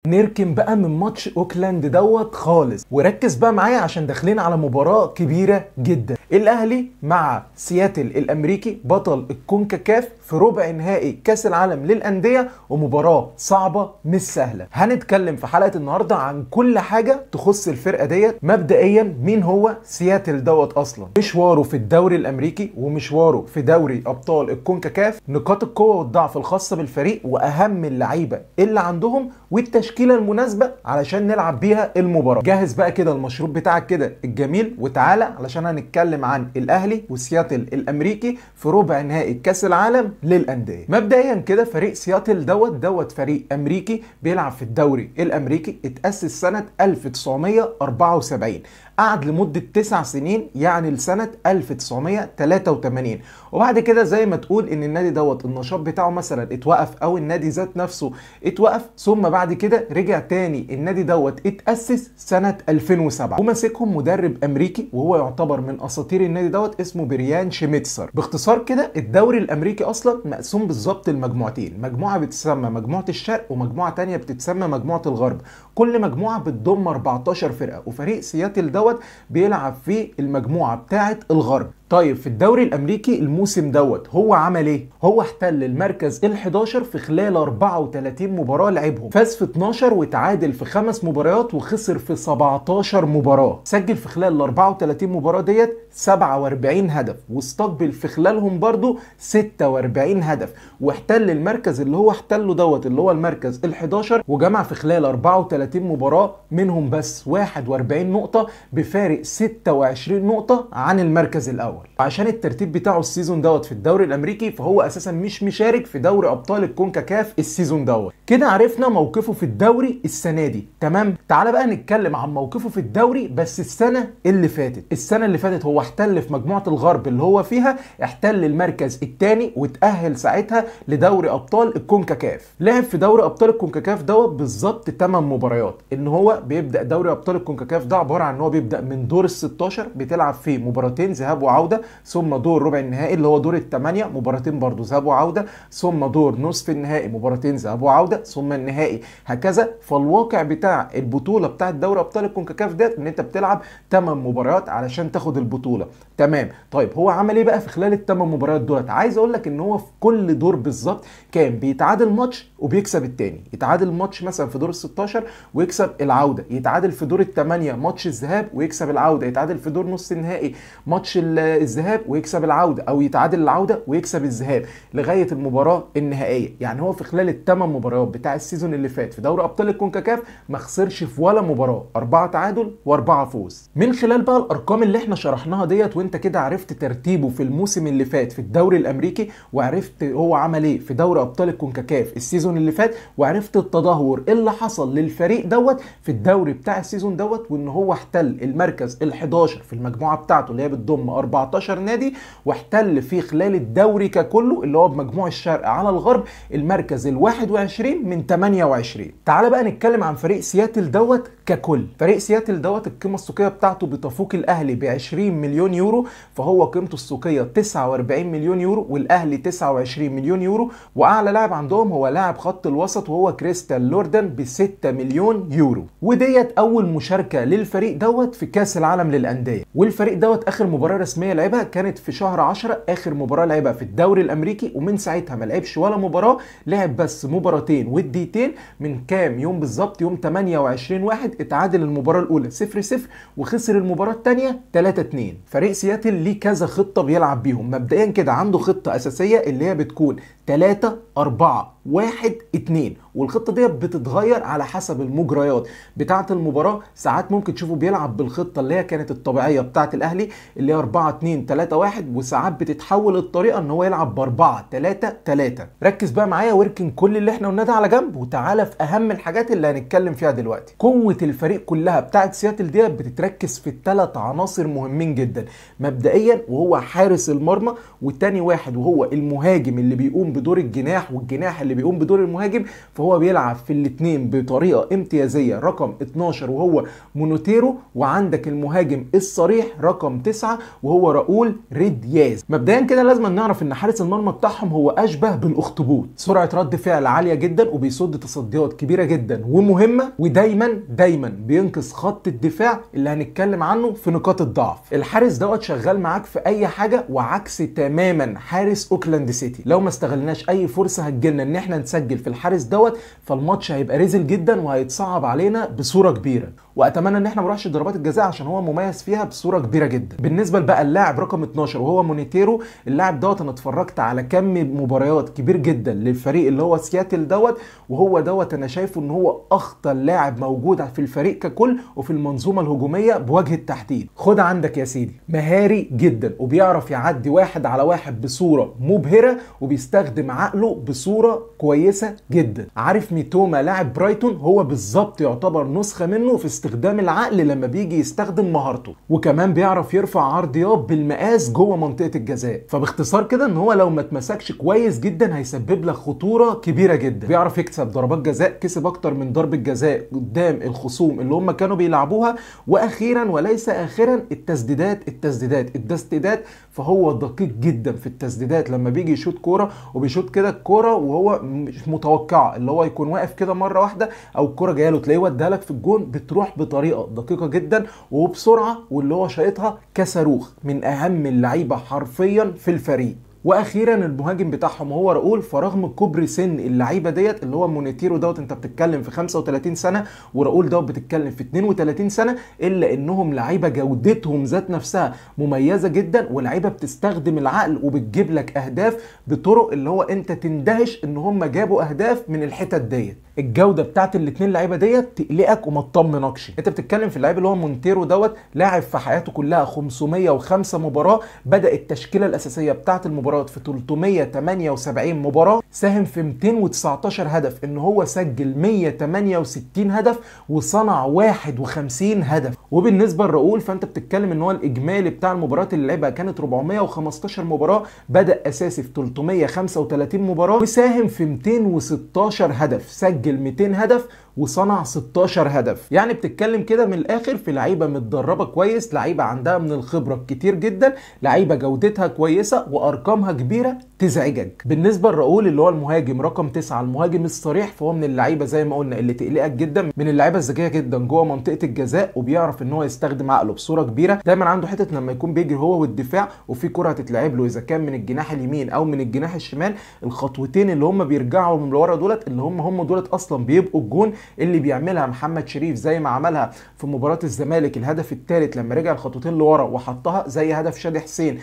نركن بقى من ماتش اوكلاند دوت خالص، وركز بقى معايا عشان داخلين على مباراة كبيرة جدا. الاهلي مع سياتل الامريكي بطل الكونكاكاف في ربع نهائي كاس العالم للاندية، ومباراة صعبة مش سهلة. هنتكلم في حلقة النهاردة عن كل حاجة تخص الفرقة ديت. مبدئيا مين هو سياتل دوت اصلا، مشواره في الدوري الامريكي ومشواره في دوري ابطال الكونكاكاف، نقاط القوة والضعف الخاصة بالفريق، واهم اللعيبة اللي عندهم، والتشكيله المناسبة علشان نلعب بيها المباراة. جهز بقى كده المشروب بتاعك كده الجميل وتعالى علشان هنتكلم عن الاهلي وسياتل الامريكي في ربع نهائي كاس العالم للاندية. مبدئيا كده فريق سياتل دوت فريق امريكي بيلعب في الدوري الامريكي، اتاسس سنة 1974، قعد لمدة 9 سنين يعني لسنه 1983، وبعد كده زي ما تقول ان النادي دوت النشاط بتاعه مثلا اتوقف او النادي ذات نفسه اتوقف، ثم بعد كده رجع تاني النادي دوت اتأسس سنة 2007، وماسكهم مدرب امريكي وهو يعتبر من اساطير النادي دوت اسمه بريان شميتسر. باختصار كده الدوري الامريكي اصلا مقسوم بالظبط لمجموعتين، مجموعة بتسمى مجموعة الشرق ومجموعة تانية بتتسمى مجموعة الغرب. كل مجموعة بتضم 14 فرقة، وفريق سياتل دوت بيلعب في المجموعة بتاعة الغرب. طيب في الدوري الامريكي الموسم دوت هو عمل ايه؟ هو احتل المركز ال11 في خلال 34 مباراة لعبهم، فاز في 12 وتعادل في 5 مباريات وخسر في 17 مباراة، سجل في خلال ال 34 مباراة ديت 47 هدف واستقبل في خلالهم برضو 46 هدف، واحتل المركز اللي هو احتله دوت اللي هو المركز ال11، وجمع في خلال 34 مباراة منهم بس 41 نقطة بفارق 26 نقطة عن المركز الاول. عشان الترتيب بتاعه ال season دوت في الدوري الامريكي فهو اساسا مش مشارك في دوري ابطال الكونكاكاف ال season دوت. كده عرفنا موقفه في الدوري السنة دي، تمام. تعال بقى نتكلم عن موقفه في الدوري بس السنة اللي فاتت. السنة اللي فاتت هو احتل في مجموعة الغرب اللي هو فيها، احتل المركز الثاني وتأهل ساعتها لدوري ابطال الكونكاكاف. لعب في دوري ابطال الكونكاكاف دوت بالظبط 8 مباريات. ان هو بيبدا دوري ابطال الكونكاكاف ده عبارة عن ان هو بيبدا من دور ال 16 بتلعب فيه مباراتين ذهاب وعوده، ثم دور ربع النهائي اللي هو دور الثمانية مباراتين برضو ذهاب وعودة، ثم دور نصف النهائي مباراتين ذهاب وعودة، ثم النهائي هكذا. فالواقع بتاع البطولة بتاع دوري ابطال الكونكاكاف ده ان انت بتلعب 8 مباريات علشان تاخد البطولة، تمام. طيب هو عمل ايه بقى في خلال الثمان مباريات دولت؟ عايز اقول لك ان هو في كل دور بالظبط كان بيتعادل ماتش وبيكسب الثاني، يتعادل ماتش مثلا في دور ال 16 ويكسب العودة، يتعادل في دور الثمانية ماتش الذهاب ويكسب العودة، يتعادل في دور نص النهائي ماتش الذهاب ويكسب العودة، او يتعادل العودة ويكسب الذهاب لغاية المباراة النهائية. يعني هو في خلال الثمان مباريات بتاع ال season اللي فات في دوري ابطال الكونكاكاف ما خسرش في ولا مباراة، 4 تعادل و4 فوز. من خلال بقى الارقام اللي احنا شرحناها ديت وانت كده عرفت ترتيبه في الموسم اللي فات في الدوري الامريكي، وعرفت هو عمل ايه في دوري ابطال الكونكاكاف ال season اللي فات، وعرفت التدهور اللي حصل للفريق دوت في الدوري بتاع ال season دوت، وان هو احتل المركز ال11 في المجموعة بتاعته اللي هي بتضم 14 نادي، واحتل في خلال الدوري ككله اللي هو بمجموع الشرق على الغرب المركز ال21 من 28. تعال بقى نتكلم عن فريق سياتل دوت ككل. فريق سياتل دوت القيمة السوقية بتاعته بتفوق الاهلي ب 20 مليون يورو، فهو قيمته السوقية 49 مليون يورو والاهلي 29 مليون يورو، واعلى لاعب عندهم هو لاعب خط الوسط وهو كريستال لوردن ب 6 مليون يورو. وديت اول مشاركة للفريق دوت في كاس العالم للاندية. والفريق دوت اخر مباراة رسمية لعبها كانت في شهر 10، اخر مباراة لعبها في الدوري الامريكي، ومن ساعتها ما لعبش ولا مباراة، لعب بس مباراتين وديتين من كام يوم بالظبط، يوم 28/1 اتعادل المباراة الاولى 0-0 وخسر المباراة الثانية 3-2. فريق سياتل ليه كذا خطه بيلعب بيهم. مبدئيا كده عنده خطه اساسية اللي هي بتكون 3-4-1-2، والخطه دي بتتغير على حسب المجريات بتاعه المباراة. ساعات ممكن تشوفه بيلعب بالخطة اللي هي كانت الطبيعية بتاعه الاهلي اللي هي 4-2-3-1، وساعات بتتحول الطريقة ان هو يلعب ب 4-3-3. ركز بقى معايا واركن كل اللي احنا قلناه ده على جنب وتعالى في اهم الحاجات اللي هنتكلم فيها دلوقتي. قوة الفريق كلها بتاعه سياتل دي بتتركز في الثلاث عناصر مهمين جدا. مبدئيا وهو حارس المرمى، والتاني واحد وهو المهاجم اللي بيقوم بدور الجناح والجناح اللي اللي بيقوم بدور المهاجم، فهو بيلعب في الاثنين بطريقة امتيازيه رقم 12 وهو مونوتيرو، وعندك المهاجم الصريح رقم 9 وهو راؤول ريدياز. مبدئيا كده لازم نعرف ان حارس المرمى بتاعهم هو اشبه بالاخطبوط، سرعة رد فعل عالية جدا وبيصد تصديات كبيرة جدا ومهمة، ودايما دايما بينقذ خط الدفاع اللي هنتكلم عنه في نقاط الضعف. الحارس دوت شغال معاك في اي حاجة، وعكس تماما حارس اوكلاند سيتي، لو ما استغلناش اي فرصة هتجيلنا ان احنا نسجل في الحارس دوت فالماتش هيبقى رزل جدا وهيتصعب علينا بصورة كبيرة، واتمنى ان احنا ما نروحش ضربات الجزاء عشان هو مميز فيها بصورة كبيرة جدا. بالنسبة بقى اللاعب رقم 12 وهو مونيتيرو، اللاعب دوت انا اتفرجت على كم مباريات كبير جدا للفريق اللي هو سياتل دوت، وهو دوت انا شايفه ان هو اخطر لاعب موجود في الفريق ككل وفي المنظومة الهجومية بوجه التحديد. خد عندك يا سيدي، مهاري جدا وبيعرف يعدي واحد على واحد بصورة مبهرة، وبيستخدم عقله بصورة كويسة جدا. عارف ميتوما لاعب برايتون هو بالظبط يعتبر نسخه منه في استخدام العقل لما بيجي يستخدم مهارته، وكمان بيعرف يرفع عرضيات بالمقاس جوه منطقة الجزاء. فباختصار كده ان هو لو ما اتمسكش كويس جدا هيسبب لك خطورة كبيرة جدا. بيعرف يكسب ضربات جزاء، كسب اكتر من ضربه جزاء قدام الخصوم اللي هم كانوا بيلعبوها. واخيرا وليس اخرا التسديدات التسديدات التسديدات، فهو دقيق جدا في التسديدات لما بيجي يشوط كورة، وبيشوط كده الكورة وهو مش متوقعه، اللي هو يكون واقف كده مرة واحدة او الكورة جاية له تلاقيه وديها لك في الجون، بتروح بطريقة دقيقة جدا وبسرعة، واللي هو شايطها كصاروخ. من اهم اللعيبة حرفيا في الفريق. واخيرا المهاجم بتاعهم هو راؤول، فرغم كبر سن اللعيبة ديت اللي هو مونيتيرو دوت انت بتتكلم في 35 سنة وراؤول دوت بتتكلم في 32 سنة، الا انهم لعيبة جودتهم ذات نفسها مميزة جدا، ولعيبة بتستخدم العقل وبتجيب لك اهداف بطرق اللي هو انت تندهش ان هم جابوا اهداف من الحتت ديت. الجودة بتاعت الاثنين لعيبة ديت تقلقك وما تطمنكش. انت بتتكلم في اللعيب اللي هو مونتيرو دوت لاعب في حياته كلها 505 مباراة، بدا التشكيلة الاساسية بتاعت المباراة في 378 مباراة، ساهم في 219 هدف، ان هو سجل 168 هدف وصنع 51 هدف. وبالنسبة لراؤول فانت بتتكلم ان هو الاجمالي بتاع المباريات اللي لعبها كانت 415 مباراة، بدا اساسي في 335 مباراة وساهم في 216 هدف، سجل 200 هدف وصنع 16 هدف. يعني بتتكلم كده من الاخر في لعيبة متدربه كويس، لعيبة عندها من الخبرة كتير جدا، لعيبة جودتها كويسة وارقامها كبيرة تزعجك. بالنسبة لراؤول اللي هو المهاجم رقم 9 المهاجم الصريح، فهو من اللعيبة زي ما قلنا اللي تقلقك جدا، من اللعيبة الذكية جدا جوه منطقة الجزاء، وبيعرف ان هو يستخدم عقله بصورة كبيرة. دايما عنده حتة لما يكون بيجري هو والدفاع وفي كره هتتلعب له اذا كان من الجناح اليمين او من الجناح الشمال، الخطوتين اللي هم بيرجعوا من ورا دولت اللي هم دولت اصلا بيبقوا الجون اللي بيعملها محمد شريف زي ما عملها في مباراة الزمالك الهدف الثالث لما رجع الخطوتين لورا وحطها، زي هدف شادي حسين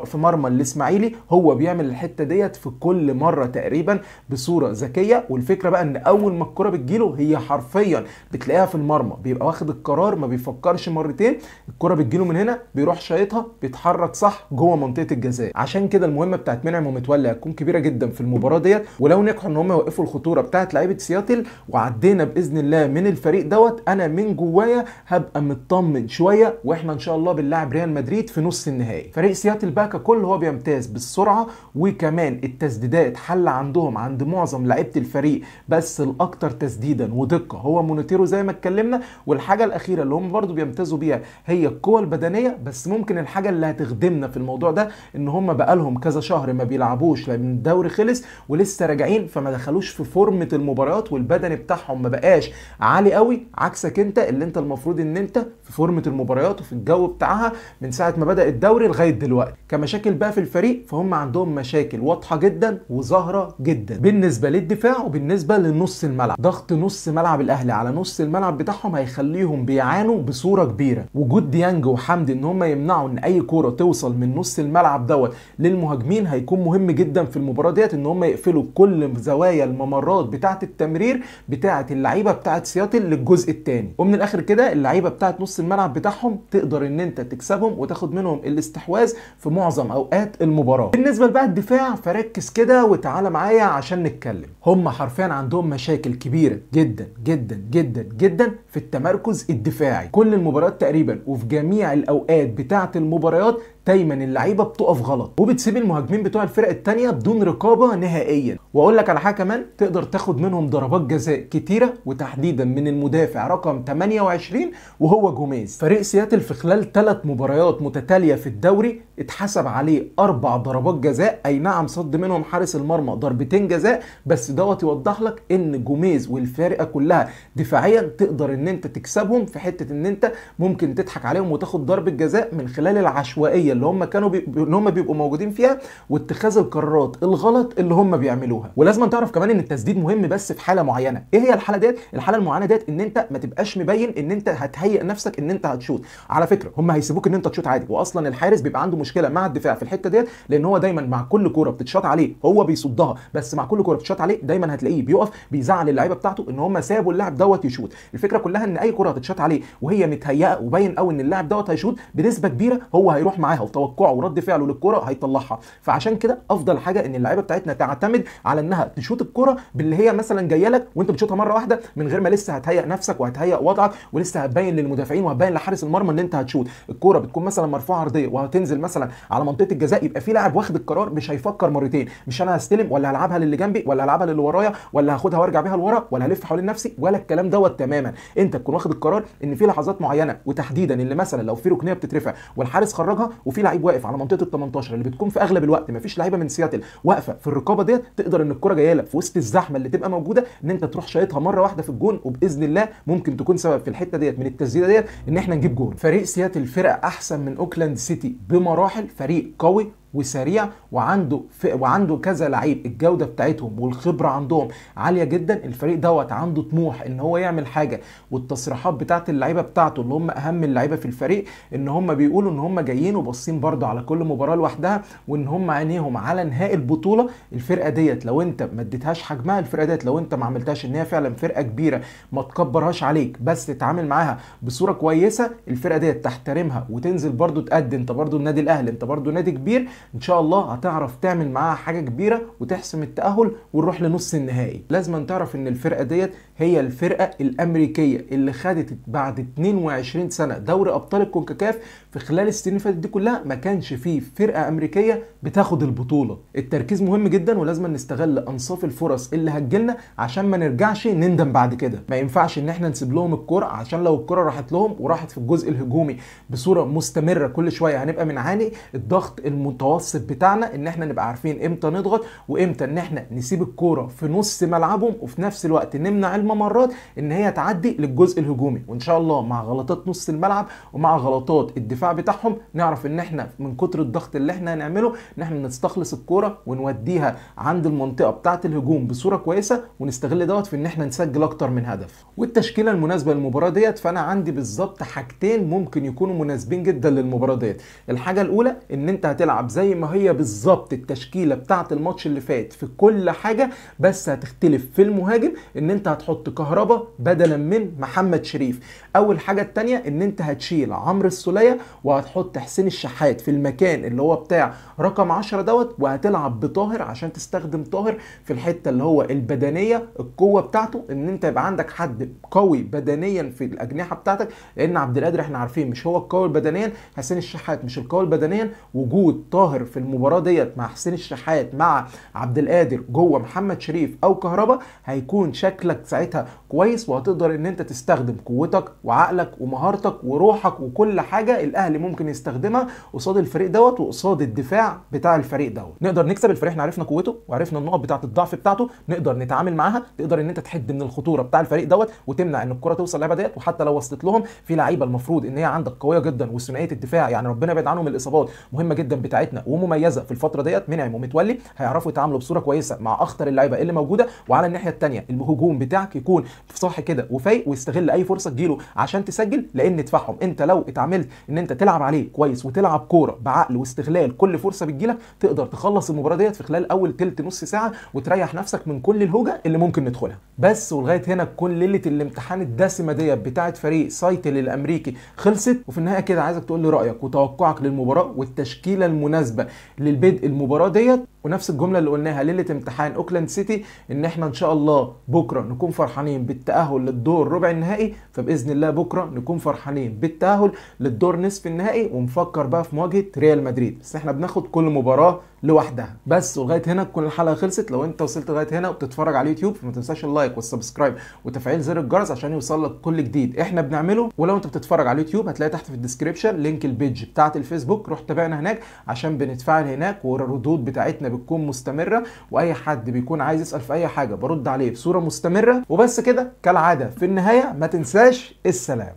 في مرمى الاسماعيلي. هو بيعمل الحتة ديت في كل مرة تقريبا بصورة ذكية. والفكرة بقى ان اول ما الكره بتجيله هي حرفيا بتلاقيها في المرمى، بيبقى واخد القرار ما بيفكرش مرتين، الكره بتجيله من هنا بيروح شايطها، بيتحرك صح جوه منطقة الجزاء. عشان كده المهمة بتاعت منعم ومتولي هتكون كبيرة جدا في المباراة ديت، ولو نجحوا ان هم يوقفوا الخطورة بتاعت لعيبة سياتل وعدينا باذن الله من الفريق دوت، انا من جوايا هبقى مطمن شوية، واحنا ان شاء الله بنلعب ريال مدريد في نص النهائي. فريق سياتل بقى ككل هو بيمتاز بالسرعة وكمان التسديدات حل عندهم عند معظم لعيبة الفريق، بس الاكثر تسديدا ودقة هو مونيتيرو زي ما اتكلمنا. والحاجة الاخيرة اللي هم برضو بيمتازوا بيها هي القوة البدنية، بس ممكن الحاجة اللي هتخدمنا في الموضوع ده ان هم بقالهم كذا شهر ما بيلعبوش لان الدوري خلص ولسه راجعين، فما دخلوش في فورمه المباريات والبدني بتاعهم ما بقاش عالي قوي، عكسك انت اللي انت المفروض ان انت في فورمه المباريات وفي الجو بتاعها من ساعة ما بدا الدوري لغاية دلوقتي. كمشاكل بقى في الفريق فهم عندهم مشاكل واضحة جدا وظاهره جدا بالنسبة للدفاع وبالنسبة لنص الملعب. ضغط نص ملعب الاهلي على نص الملعب بتاعهم هيخليهم بيعانوا بصورة كبيرة. وجود ديانج وحمدي ان هم يمنعوا ان اي كورة توصل من نص الملعب دوت للمهاجمين هيكون مهم جدا في المباراة ديت، ان هم يقفلوا كل زوايا الممرات بتاعه التمرير بتاعه اللعيبة بتاعه سياتل للجزء الثاني. ومن الاخر كده اللعيبة بتاعه نص الملعب بتاعهم تقدر ان انت تكسبهم وتاخد منهم الاستحواذ في معظم اوقات المباراة. بالنسبة بقى الدفاع فركز كده وتعالى معايا عشان نتكلم. هم حرفيا عندهم مشاكل كبيرة جدا جدا جدا جدا في التمركز الدفاعي. كل المباريات تقريبا وفي جميع الاوقات بتاعه المباريات دايما اللعيبة بتقف غلط وبتسيب المهاجمين بتوع الفرق الثانية بدون رقابه نهائيا. واقول لك على حاجة كمان، تقدر تاخد منهم ضربات جزاء كتيرة، وتحديدا من المدافع رقم 28 وهو جوميز. فريق سياتل في خلال 3 مباريات متتالية في الدوري اتحسب عليه 4 ضربات جزاء، اي نعم صد منهم حارس المرمى ضربتين جزاء، بس دوت يوضح لك ان جوميز والفرقة كلها دفاعيا تقدر ان انت تكسبهم في حتة ان انت ممكن تضحك عليهم وتاخد ضربه جزاء من خلال العشوائية اللي هم كانوا اللي هم بيبقوا موجودين فيها واتخاذ القرارات الغلط اللي هم بيعملوها. ولازم تعرف كمان ان التسديد مهم بس في حاله معينة. ايه هي الحالة ديت؟ الحالة المعينة ديت ان انت ما تبقاش مبين ان انت هتهيئ نفسك ان انت هتشوط. على فكرة هم هيسيبوك ان انت تشوط عادي، واصلا الحارس بيبقى عنده مشكلة مع الدفاع في الحتة ديت، لان هو دايما مع كل كورة بتتشاط عليه هو بيصدها، بس مع كل كورة بتتشاط عليه دايما هتلاقيه بيقف بيزعل اللعيبة بتاعته ان هم سابوا اللاعب دوت يشوط. الفكرة كلها ان اي كورة هتتشاط عليه وهي متهيئه وباين قوي ان اللاعب دوت هيشوط بنسبة كبيرة هو هيروح معاها، وتوقعه ورد فعله للكورة هيطلعها. فعشان كده افضل حاجة ان اللعيبة بتاعتنا تعتمد على انها تشوط الكورة باللي هي مثلا جاية لك وانت بتشوطها مرة واحدة من غير ما لسه هتهيئ نفسك وهتهيئ وضعك ولسه هتبين للمدافعين وهتبين لحارس المرمى ان انت هتشوط. الكورة بتكون مثلا مرفوعة عرضية وهتنزل مثلا على منطقة الجزاء، يبقى في لاعب واخد القرار مش هيفكر مرتين، مش انا هستلم ولا هلعبها للي جنبي ولا هلعبها للي ورايا ولا هاخدها وارجع بيها لورا ولا هلف حوالين نفسي ولا الكلام دوت تماما. انت تكون واخد القرار ان في لحظات معينة، وتحديدا اللي مثلا لو في ركنيه بتترفع والحارس خرجها وفي لعيب واقف على منطقة ال 18 اللي بتكون في اغلب الوقت مفيش لعيبة من سياتل واقفة في الرقابة ديت، تقدر ان الكره جاية لك في وسط الزحمة اللي تبقى موجودة ان انت تروح شايطها مرة واحدة في الجون، وباذن الله ممكن تكون سبب في الحتة ديت من التسديده ديت ان احنا نجيب جون. فريق سياتل فرقه احسن من اوكلاند سيتي بمراحل، فريق قوي وسريع وعنده كذا لعيب الجودة بتاعتهم والخبرة عندهم عالية جدا. الفريق دوت عنده طموح ان هو يعمل حاجة، والتصريحات بتاعت اللعيبة بتاعته اللي هم اهم اللعيبة في الفريق ان هم بيقولوا ان هم جايين وباصين برده على كل مباراة لوحدها، وان هم عينيهم على نهائي البطولة. الفرقة ديت لو انت ما اديتهاش حجمها، الفرقة ديت لو انت ما عملتهاش ان هي فعلا فرقه كبيرة ما تكبرهاش عليك بس تتعامل معاها بصورة كويسة، الفرقة ديت تحترمها وتنزل برده تأدي. انت برده النادي الاهلي، انت برده نادي كبير، ان شاء الله هتعرف تعمل معاها حاجة كبيرة وتحسم التاهل ونروح لنص النهائي. لازم تعرف ان الفرقة ديت هي الفرقة الامريكية اللي خدت بعد 22 سنة دوري ابطال الكونكاكاف. في خلال السنين اللي فاتت دي كلها ما كانش فيه فرقه امريكية بتاخد البطولة. التركيز مهم جدا، ولازم نستغل انصاف الفرص اللي هتجيلنا عشان ما نرجعش نندم بعد كده. ما ينفعش ان احنا نسيب لهم الكره، عشان لو الكره راحت لهم وراحت في الجزء الهجومي بصورة مستمرة كل شوية هنبقى بنعاني الضغط المتوسط بتاعنا، ان احنا نبقى عارفين امتى نضغط وامتى ان احنا نسيب الكورة في نص ملعبهم، وفي نفس الوقت نمنع الممرات ان هي تعدي للجزء الهجومي. وان شاء الله مع غلطات نص الملعب ومع غلطات الدفاع بتاعهم نعرف ان احنا من كتر الضغط اللي احنا هنعمله ان احنا نستخلص الكورة ونوديها عند المنطقة بتاعه الهجوم بصورة كويسة، ونستغل دوت في ان احنا نسجل اكتر من هدف. والتشكيله المناسبة للمباراة ديت، فانا عندي بالظبط حاجتين ممكن يكونوا مناسبين جدا للمباراة ديت. الحاجة الاولى ان انت هتلعب زي ما هي بالظبط التشكيلة بتاعه الماتش اللي فات في كل حاجة، بس هتختلف في المهاجم ان انت هتحط كهربا بدلا من محمد شريف. اول حاجة الثانية ان انت هتشيل عمرو السوليه وهتحط حسين الشحات في المكان اللي هو بتاع رقم 10 دوت، وهتلعب بطاهر عشان تستخدم طاهر في الحتة اللي هو البدنية القوة بتاعته، ان انت يبقى عندك حد قوي بدنيا في الاجنحة بتاعتك، لان عبد القادر احنا عارفين مش هو القوي بدنيا، حسين الشحات مش القوي بدنيا. وجود طاهر في المباراة ديت مع حسين الشحات مع عبد القادر جوه محمد شريف او كهربا هيكون شكلك ساعتها كويس، وهتقدر ان انت تستخدم قوتك وعقلك ومهارتك وروحك وكل حاجة الاهلي ممكن يستخدمها قصاد الفريق دوت وقصاد الدفاع بتاع الفريق دوت. نقدر نكسب الفريق، احنا عرفنا قوته وعرفنا النقط بتاعه الضعف بتاعته، نقدر نتعامل معاها. تقدر ان انت تحد من الخطورة بتاع الفريق دوت وتمنع ان الكره توصل للعيبة ديت، وحتى لو وصلت لهم في لعيبة المفروض ان هي عندك قوية جدا، وثنائيه الدفاع يعني ربنا يبعد عنهم الاصابات مهمة جدا بتاعتنا ومميزة في الفترة ديت، منعم ومتولي هيعرفوا يتعاملوا بصورة كويسة مع اخطر اللعيبة اللي موجودة. وعلى الناحية الثانية الهجوم بتاعك يكون صح كده وفايق ويستغل اي فرصة تجيله عشان تسجل، لان دفاعهم انت لو اتعاملت ان انت تلعب عليه كويس وتلعب كورة بعقل واستغلال كل فرصة بتجيلك تقدر تخلص المباراة ديت في خلال اول تلت نص ساعة وتريح نفسك من كل الهوجه اللي ممكن ندخلها. بس ولغاية هنا تكون ليلة الامتحان الدسمة ديت بتاعه فريق سايتل الامريكي خلصت. وفي النهاية كده عايزك تقول لي رايك وتوقعك للمباراة والتشكيله المناسبة للبدء المباراة ديت، ونفس الجملة اللي قلناها ليلة امتحان اوكلاند سيتي، ان احنا ان شاء الله بكره نكون فرحانين بالتاهل للدور ربع النهائي، فباذن الله بكره نكون فرحانين بالتاهل للدور نصف النهائي، ونفكر بقى في مواجهة ريال مدريد. بس احنا بناخد كل مباراة لوحدها بس. ولغاية هنا تكون الحلقة خلصت. لو انت وصلت لغاية هنا وبتتفرج على اليوتيوب فما تنساش ال like وال subscribe وتفعيل زر الجرس عشان يوصل لك كل جديد احنا بنعمله. ولو انت بتتفرج على اليوتيوب هتلاقي تحت في ال description link ال page بتاعه الفيسبوك، روح تابعنا هناك عشان بنتفاعل هناك، والردود بتاعتنا بتكون مستمرة، واي حد بيكون عايز يسال في اي حاجة برد عليه بصورة مستمرة. وبس كده كالعادة في النهاية ما تنساش السلام.